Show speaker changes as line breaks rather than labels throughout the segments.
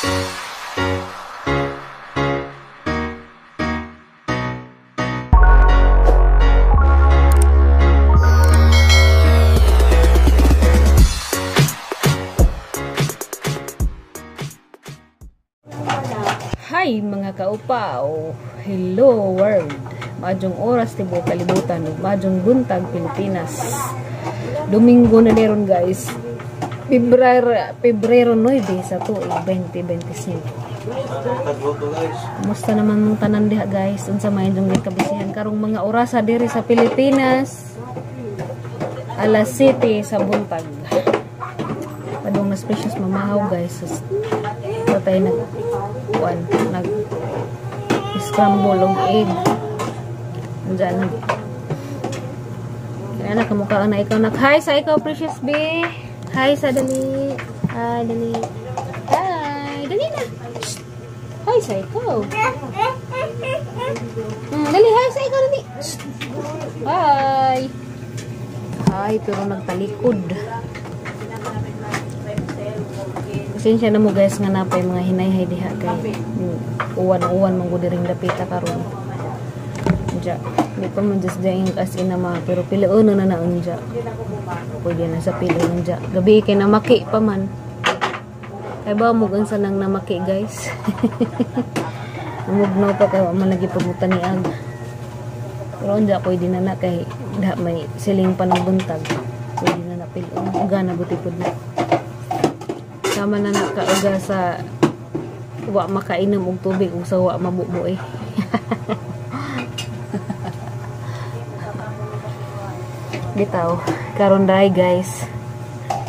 Hi mga kaupaw! Hello world! Maadjong oras tibuok kalibutan ug maadjong buntag Pilipinas. Domingo na meron guys. Pebrero 9 sa tuig 2025. Kumusta naman mong tanan diha guys? Unsa may inyong gikabisihan karong mga orasa diri sa Pilipinas? Alas 7 sa buntag. Padung nas Precious mamahaw guys. Patay nag kuan nag scramble og egg. Andiyan nag. Kaya na kamukha na ikaw nak. Hi sa ikaw Precious B. Hi sa dali. Hi dali. Hi dali na. Shh. Hi sa ikaw. Dali hi sa ikaw dali. Shh. Hi. Hi pero nagtalikod. Pasensya na mo guys nga napay mga hinayhay diha kay uwan-uwan man gud diring dapita karon. Unja, di pa man just jaing as in na pero piloon na na unja. Pwede na sa piloon unja. Gabi kay namaki pa man. Kay ba mo unsa nang namaki guys? Namugnaw pa kay wa man lagi pamutan ni ag. Pero unja pwede na na kay da may siling pa ng buntag. Pwede na na piloon. Uga na buti pud na. Tama na nakauga sa wa makainom og tubig ug sa wa mabubuoy. Bitaw, karon dai guys.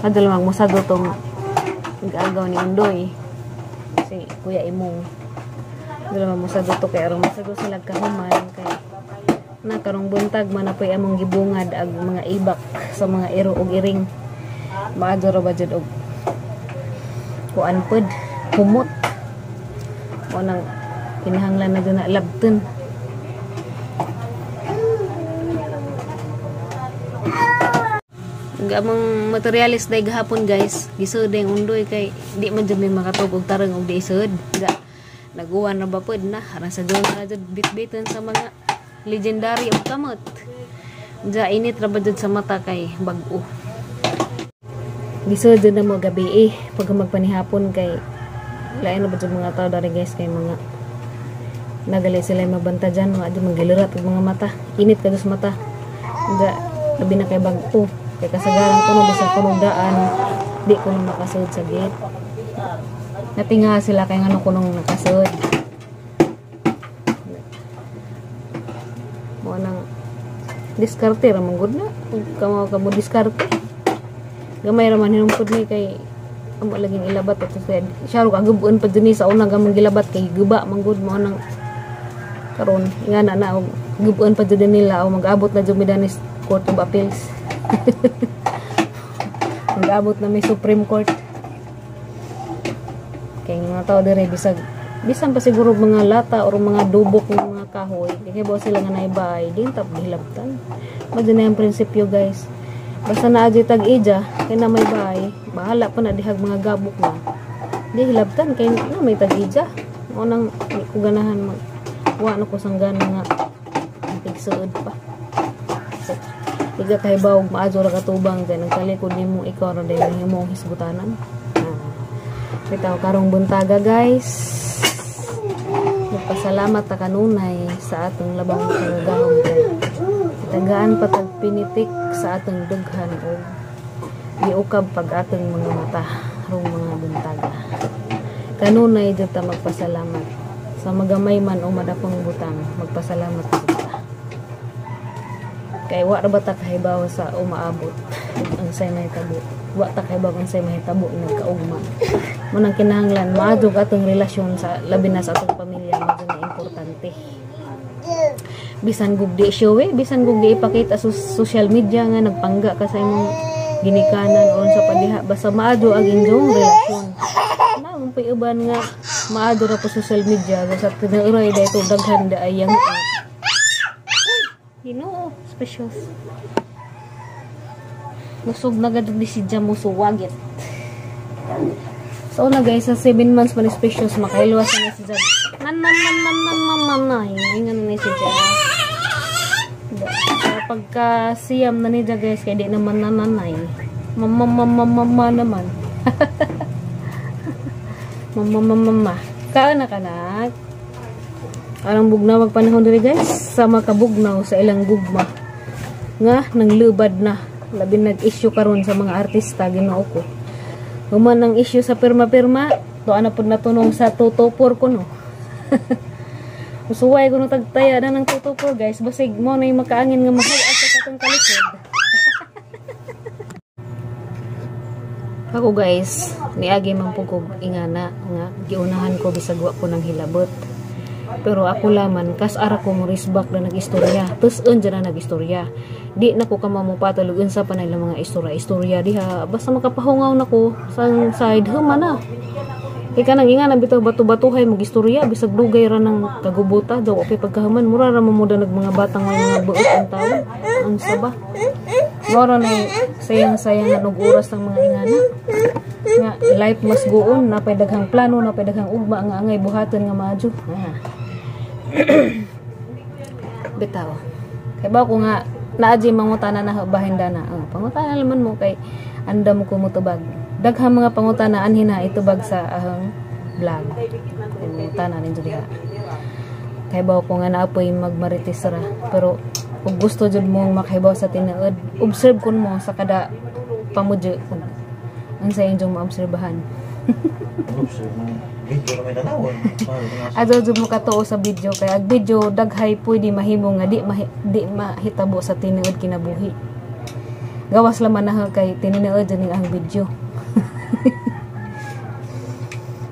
Adol magmusado tong nag-agaw ni Undoy. Si Kuya Imong. Adol magmusado to kay aron masado sila kahuman kay na karong buntag man apoy among gibungad ag mga ibak sa mga iro og iring. Maadyo ra ba jud og kuan pod humot mo nang kinahanglan na dyan na labton. Gamang materialis day gahapon guys, gisud ang Undoy kay di man jud may makatug og tarong og di isud. Ga naguwan ra ba pod na aron sa doon na jud bitbiton sa mga legendary og kamot. Ja init ra ba jud sa mata kay bag-o. Gisud na mo gabi eh pag magpanihapon kay lain na ba jud mga tao dari guys kay mga nagali sila mabanta dyan, mga di manggilurat og mga mata, init ka sa mata. Ja labi na kay bag-o kay kasagaran kuno bisan kuno daan di kuno makasud sa gate. Natinga sila kay ngano kunong nakasud. Mo nang diskarte ra man gud na kamo kamo diskarte. Gamay ra man hinungkod ni kay amo laging ilabat ato sa siya ro kagubon pa dinhi sa una gamang gilabat kay guba man gud mo nang karon ingana na og gubon pa jud nila o mag-abot na jud mi danis Court of Appeals. Mag-abot na may Supreme Court. Kay mga tao dire bisag bisan pa siguro mga lata or mga dubok ng mga kahoy, di kay bawo sila nga naibay, di tap gihilabtan. Mao na ang prinsipyo guys. Basta na adyoy tag-ija kay na may bahay, bahala pa na dihag mga gabok na. Di hilabtan kay na may tag-ija. Mao nang di ko ganahan mag wa na ko sanggan nga tigsuod pa. So, di ka kahibaw og maadyo ra katubang kay nagtalikod nimo ikaw ra dahil imong hisgutanan. Bitaw karong buntaga guys. Nagpasalamat ta kanunay sa atong labang kagahom kay tagaan patag pinitik sa atong dughan og giukab pag atong mga mata rong mga buntaga. Kanunay jud ta magpasalamat sa magamay man o madapang butang, magpasalamat jud ta. Kay wa ra ba ta kahibaw sa umaabot unsay mahitabo. Wa ta kahibaw unsay mahitabo nagkaugma. Mo nang kinahanglan maadto atong relasyon sa labi na sa atong pamilya, mao na importante. Bisan gugdi show eh, bisan gugdi ipakita sa social media nga nagpangga ka sa imong ginikanan o sa padiha, basta maadyo ang inyong relasyon. Na mong uban nga maadyo ra po social media sa tinuoray dayto daghan da ay yang Ginoo, specials. Nusog na gad ni si Jamu suwagit. So na guys, sa 7 months man is Precious, makailwas na si Jag. Nan nan nan nan nan nan nan nan. Ingan na si Jag. Sa pagka siyam na ni Jag guys, kaya di naman nananay. Mama mama mama naman. Mama mama mama. Kaan na kanak? Anong bugnaw ang panahon diri guys? Sa makabugnaw sa ilang gugma. Nga nanglubad na. Labi nag-issue karon sa mga artista, Ginoo ko. Human ang issue sa pirma-pirma, to ana pud natunong sa 224 ko no. Usuway ko no tagtaya na ng 224 guys, basig mo na yung makaangin nga mahal at sa katong kalisod. Ako guys, niagi man pud kog ingana nga giunahan ko bisag wa ko nang hilabot. Pero ako laman kas ara ko mo risbak na nag-istorya. Tus-on dyan na nag-istorya. Di na ko kamamupatol ug unsa pa na ilang mga istorya-istorya diha. Basta makapahungaw na ko sa side huma na. Kay kanang ingana bitaw bato-batuhay mag-istorya bisag dugay ra ng kagubuta daw okay pagkahuman mura ra mamuda nag mga batang may mga buot ang tawo. Ang saba. Mura na sayang-sayang na og oras ng mga ingana. Nga life must go on, napay daghang plano, napay daghang ugma nga angay buhaton nga maadyo. Ah. Bitaw. Kay ba ko nga naadji mangutana na bahinda na. Oh, pangutana naman mo kay andam ko motubag. Daghang mga pangutana anhi na itubag sa ahang vlog. Kay mangutana ninyo diha. Kay ba ko nga naapoy magmarites ra. Pero kung gusto jud mo makahibaw sa tinuod, observe kun mo sa kada pamudyo. Unsa inyong maobserbahan?
Observe mo. Video na may tanawon.
Adto jud mo katuo sa video kay ag video daghay pwede mahimo nga di mahitabo sa tinuod kinabuhi. Gawas laman na kay tinuod jud ning ang video.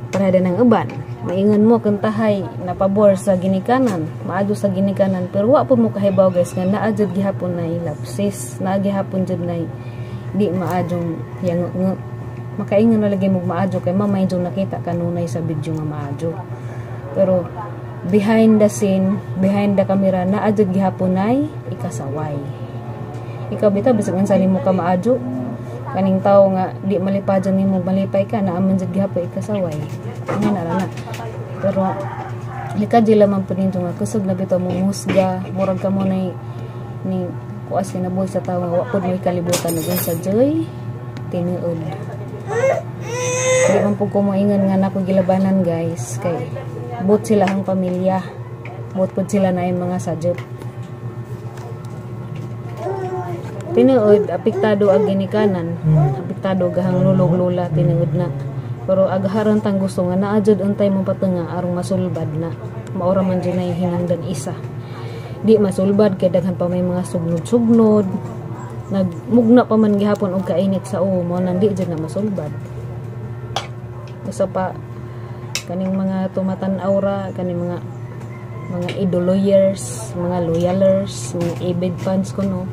Para din ang uban. Maingon mo kung tahay napabor sa ginikanan, maadyo sa ginikanan, pero wa pud mo kahibaw guys nga naa jud gihapon nay lapses, naa gihapon jud nay di maadyong yang makaingon na lagi mo maadyo kay mamay jud nakita kanunay sa video nga maadyo. Pero behind the scene, behind the camera, naa jud gihapon nay ikasaway. Ikaw bitaw bisag unsa nimo ka maadyo, kaning tawo nga di malipadyan nimo malipay ka, naa man jud gihapon ikasaway. Nga na na. Pero lika di man pud ninyo nga kusog na bitaw mo husga, murag ka mo nay ni kuas kinabuhi sa tawo nga wa pud mo'y kalibutan ug unsa joy tinuod. Di man pud ko moingon nga nako gilabanan guys kay but sila ang pamilya, but pud sila na yung mga sajop. Tinuod apektado ang ginikanan, apektado gahang lulog lula tinuod na. Pero agharan tang gusto nga naa jud untay mo patunga arong masulbad na. Maura man jud nay hinungdan isa. Di masulbad kay daghan pa may mga sugnod-sugnod. Nagmugna pa man gihapon og kainit sa uwo mo nang di jud na masulbad. Usa pa kaning mga tumatan-aw ra, kaning mga idoloyers, mga loyalers, mga avid fans kuno.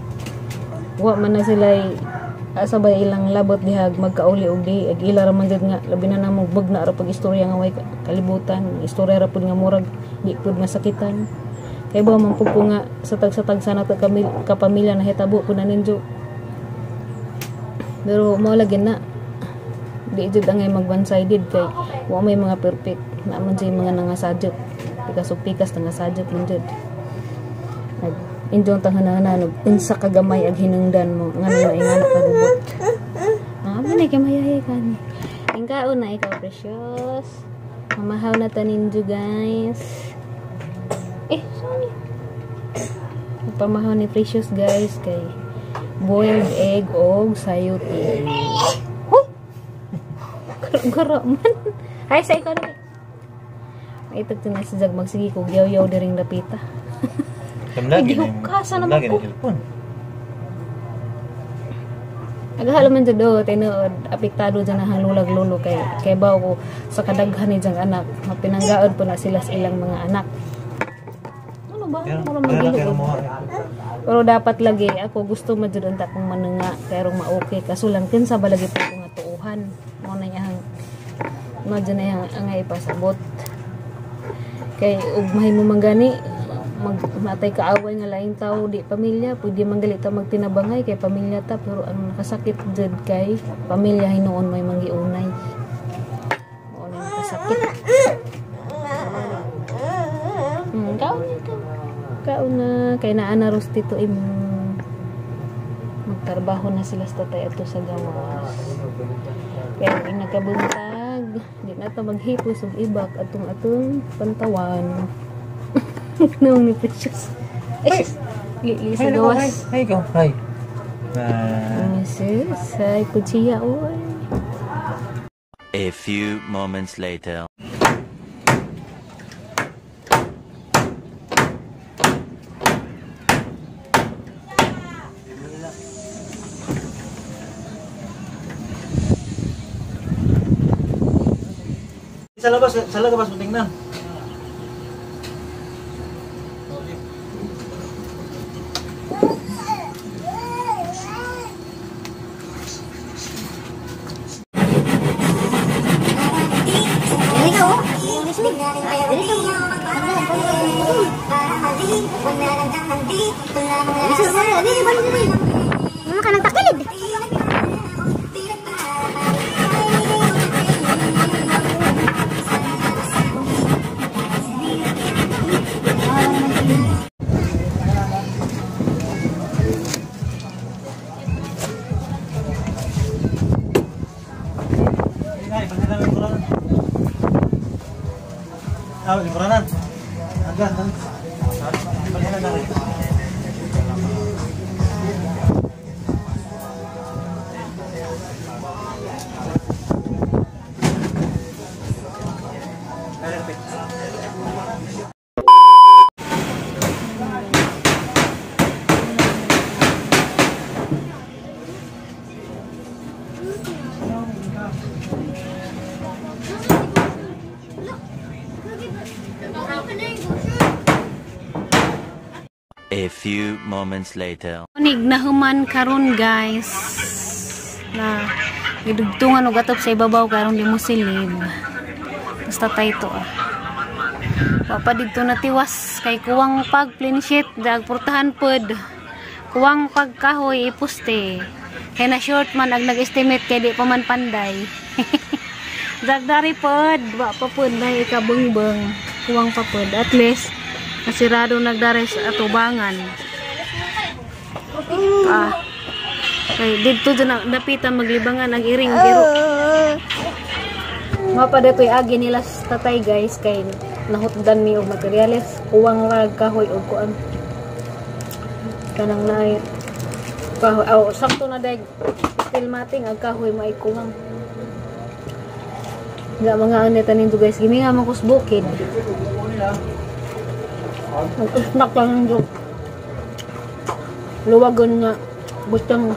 Wa man na sila asa ba ilang labot dihag magkauli og di ag ila ra man jud nga labi na namo bugna ra pag istorya nga way kalibutan, istorya ra pud nga murag di pud masakitan. Kay ba man pud ko nga sa tagsa-tagsa nato kami kapamilya nahitabo pud na ninyo. Pero mao lagi na di jud angay mag one sided kay wa may mga perfect, na man jud mga nangasadyot, pikas og pikas nangasadyot man jud. Nag injong tanghanan og unsa ka gamay ag hinungdan mo ngano na ingana kagubot. Ah, man kay mayahay kani. Ingkaon na ikaw Precious. Mamahaw na tanin guys. Eh, sorry. Pamahaw ni Precious guys kay boiled egg og sayote. Huy! Garo man. Ay sa ikaw na. Maitag na si Jag magsige kog yaw-yaw diring dapita.
Lagi
Gihukasan naman
lagi
ko.
na telepon.
Agahalo man jud do tinuod apektado dyan ang lulag lulo kay baw ko sa kadaghan ni jang anak mapinanggaon po na sila sa ilang mga anak. Ano ba?
Pero
Mura
pero
magilo.
mo.
Pero dapat lagi ako gusto man jud unta kong manunga pero ma-okay kaso lang kinsa ba lagi po ko nga tuuhan. Mo na iyang mo jud na iyang angay ipasabot. Kay ug mahimo man gani matay kaaway nga laing tao di pamilya, pwede man gali ta magtinabangay kay pamilya ta, pero ang nakasakit jud kay pamilya hinuon may manggiunay. Sakit. Kaon na ito. Kaon na. Kay naa na ros tito imo. Magtrabaho na sila sa tatay ato sa gawas. Kaya ang nagkabuntag, di na ito maghipos og ibak atong atong pantawan. Noong ni Precious. Ay, li sa gawas.
Hi, go. Hi.
Mrs. Ay, kutsiya, oy.
A few moments later.
Sa labas mo tingnan.
Mga ka nagtakilid.
Ay, pagkita ng lingkuranan. Ah, lingkuranan. Hanggang, pagkita na rin.
A few moments later.
Unig nahuman karon guys. Na gidugtungan og atop sa ibabaw karon di mo silib. Basta tayo ah. Wa pa didto na tiwas kay kuwang pag plain sheet dag portahan pod. Kuwang pagkahoy ipuste. Kay na short man ag nag-estimate kay di pa man panday. Dagdari pod, wa pa pod na ikabengbeng. Kuwang pa pod. At least nasirado nagdari sa atubangan. Ah. Kay didto dyan dapitan maglibangan ang iring biro. Mao pa dito'y agi nila sa tatay guys kay nahutdan mi og materyales, kuwang rag kahoy og kuan. Kanang naay kahoy. Aw, sakto na dag filmating ang kahoy maay kuwang. Nga mga aneta nindo guys, giminga man kus bukid. Nag-snack lang nindo. Luwagon nga butang.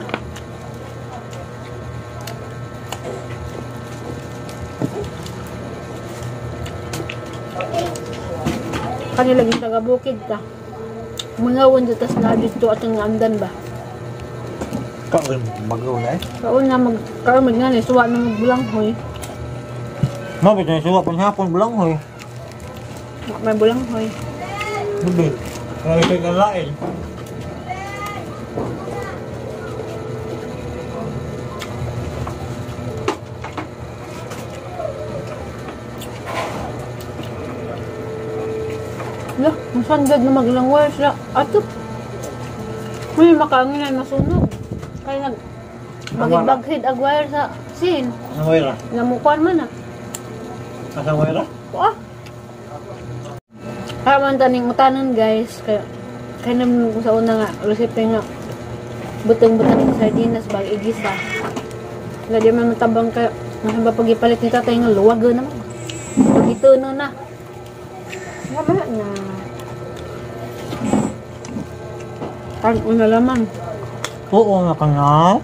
Kanila yung taga-bukid ta. Mangawon dito tas na dito at ang andan ba.
Kaon magaw na eh.
Kaon na mag kaon mag nga ni suwa na magbulanghoy.
Mabit na suwa pang hapon bulanghoy.
May bulanghoy.
Gabi. Kaya kay kalain.
Lah, masandad na maglangway sila. Ato. May makaanginan masunog. Kaya nag magibaghid ag wire sa sin.
Asang wire?
Namukuan man ah.
Asang wire?
Ah. Kaya man taning utanon guys. Kaya kaya naman sa una nga recipe nga butong-butong sa sardinas bag igisa. Nga di man matabang kaya nasa ba pagipalit ni tatay nga luwag naman. Pagituno na. Wala na. Kan una laman.
Oo nga ka nga.